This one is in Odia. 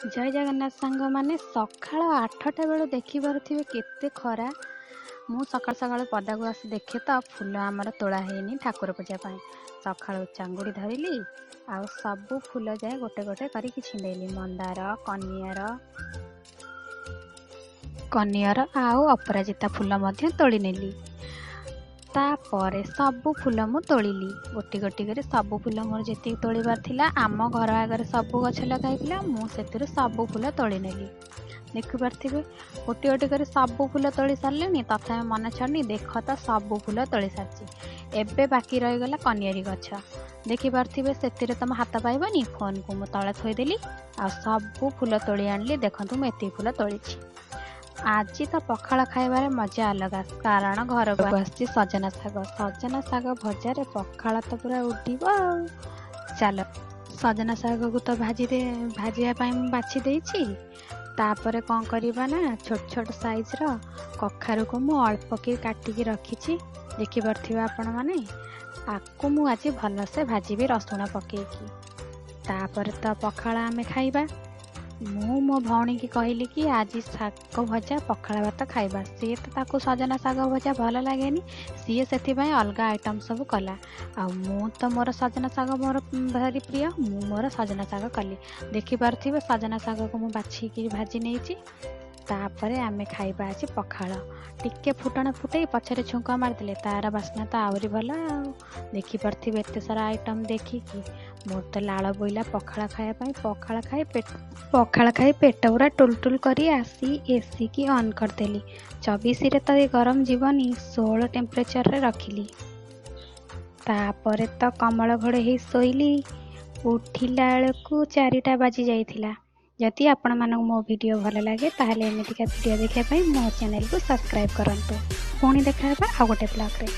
ଜୟ ଜଗନ୍ନାଥ ସାଙ୍ଗମାନେ। ସକାଳ 8ଟା ବେଳୁ ଦେଖିପାରୁଥିବେ କେତେ ଖରା। ମୁଁ ସକାଳୁ ସକାଳୁ ପଦାକୁ ଆସି ଦେଖେ ତ ଫୁଲ ଆମର ତୋଳା ହେଇନି ଠାକୁର ପୂଜା ପାଇଁ। ସକାଳୁ ଚାଙ୍ଗୁଡ଼ି ଧରିଲି ଆଉ ସବୁ ଫୁଲ ଯାଏ ଗୋଟେ ଗୋଟେ କରିକି ଛିଣ୍ଡେଇଲି। ମନ୍ଦାର, କନିଅର କନିଅର ଆଉ ଅପରାଜିତା ଫୁଲ ମଧ୍ୟ ତୋଳି ନେଲି। ତାପରେ ସବୁ ଫୁଲ ମୁଁ ତୋଳିଲି ଗୋଟି ଗୋଟି କରି। ସବୁ ଫୁଲ ମୋର ଯେତିକି ତୋଳିବାର ଥିଲା, ଆମ ଘର ଆଗରେ ସବୁ ଗଛ ଲଗା ହେଇଥିଲା, ମୁଁ ସେଥିରୁ ସବୁ ଫୁଲ ତୋଳି ନେଲି। ଦେଖିପାରୁଥିବେ, ଗୋଟି ଗୋଟି କରି ସବୁ ଫୁଲ ତୋଳି ସାରିଲିଣି, ତଥାପି ମନ ଛାଡ଼ୁନି। ଦେଖ ତ, ସବୁ ଫୁଲ ତୋଳି ସାରିଛି। ଏବେ ବାକି ରହିଗଲା କନିଅରି ଗଛ। ଦେଖିପାରୁଥିବେ, ସେଥିରେ ତମ ହାତ ପାଇବନି। ଫୋନକୁ ମୁଁ ତଳେ ଥୋଇଦେଲି ଆଉ ସବୁ ଫୁଲ ତୋଳି ଆଣିଲି। ଦେଖନ୍ତୁ, ମୁଁ ଏତିକି ଫୁଲ ତୋଳିଛି। ଆଜି ତ ପଖାଳ ଖାଇବାରେ ମଜା ଅଲଗା, କାରଣ ଘରକୁ ଆସିଛି ସଜନା ଶାଗ। ସଜନା ଶାଗ ଭଜାରେ ପଖାଳ ତ ପୁରା ଉଡ଼ିବ। ଆଉ ଚାଲ, ସଜନା ଶାଗକୁ ତ ଭାଜି ଦେ ଭାଜିବା ପାଇଁ ମୁଁ ବାଛି ଦେଇଛି। ତାପରେ କ'ଣ କରିବା ନା, ଛୋଟ ଛୋଟ ସାଇଜ୍ର କଖାରୁକୁ ମୁଁ ଅଳ୍ପ କି କାଟିକି ରଖିଛି, ଦେଖିପାରୁଥିବେ ଆପଣମାନେ। ଆକୁ ମୁଁ ଆଜି ଭଲସେ ଭାଜିବି ରସୁଣ ପକେଇକି। ତାପରେ ତ ପଖାଳ ଆମେ ଖାଇବା। ମୁଁ ମୋ ଭଉଣୀକି କହିଲି କି ଆଜି ଶାଗ ଭଜା ପଖାଳ ଭାତ ଖାଇବା। ସିଏ ତ ତାକୁ ସଜନା ଶାଗ ଭଜା ଭଲ ଲାଗେନି, ସିଏ ସେଥିପାଇଁ ଅଲଗା ଆଇଟମ୍ ସବୁ କଲା। ଆଉ ମୁଁ ତ ମୋର ସଜନା ଶାଗ ମୋର ଭାରି ପ୍ରିୟ, ମୁଁ ମୋର ସଜନା ଶାଗ କଲି। ଦେଖିପାରୁଥିବେ, ସଜନା ଶାଗକୁ ମୁଁ ବାଛିକି ଭାଜି ନେଇଛି। ତାପରେ ଆମେ ଖାଇବା ଆଜି ପଖାଳ। ଟିକେ ଫୁଟଣ ଫୁଟେଇ ପଛରେ ଛୁଙ୍କ ମାରିଦେଲେ ତାର ବାସ୍ନା ତ ଆହୁରି ଭଲ। ଆଉ ଦେଖିପାରୁଥିବେ, ଏତେ ସାରା ଆଇଟମ୍ ଦେଖିକି ମୋର ତ ଲାଳ ବୋଇଲା ପଖାଳ ଖାଇବା ପାଇଁ। ପଖାଳ ଖାଇ ପେଟ ପୁରା ଟୁଲ ଟୁଲ କରି ଆସି ଏସିକି ଅନ୍ କରିଦେଲି। 24ରେ ତ ଏ ଗରମ ଯିବନି, 16 ଟେମ୍ପରେଚରରେ ରଖିଲି। ତାପରେ ତ କମଳ ଘୋଡ଼େଇ ହେଇ ଶୋଇଲି। ଉଠିଲା ବେଳକୁ 4ଟା ବାଜି ଯାଇଥିଲା। ଯଦି ଆପଣମାନଙ୍କୁ ମୋ ଭିଡ଼ିଓ ଭଲ ଲାଗେ, ତାହେଲେ ଏମିତିକା ଭିଡ଼ିଓ ଦେଖିବା ପାଇଁ ମୋ ଚ୍ୟାନେଲକୁ ସବସ୍କ୍ରାଇବ୍ କରନ୍ତୁ। ପୁଣି ଦେଖା ହେବା ଆଉ ଗୋଟେ ବ୍ଲଗ୍ରେ।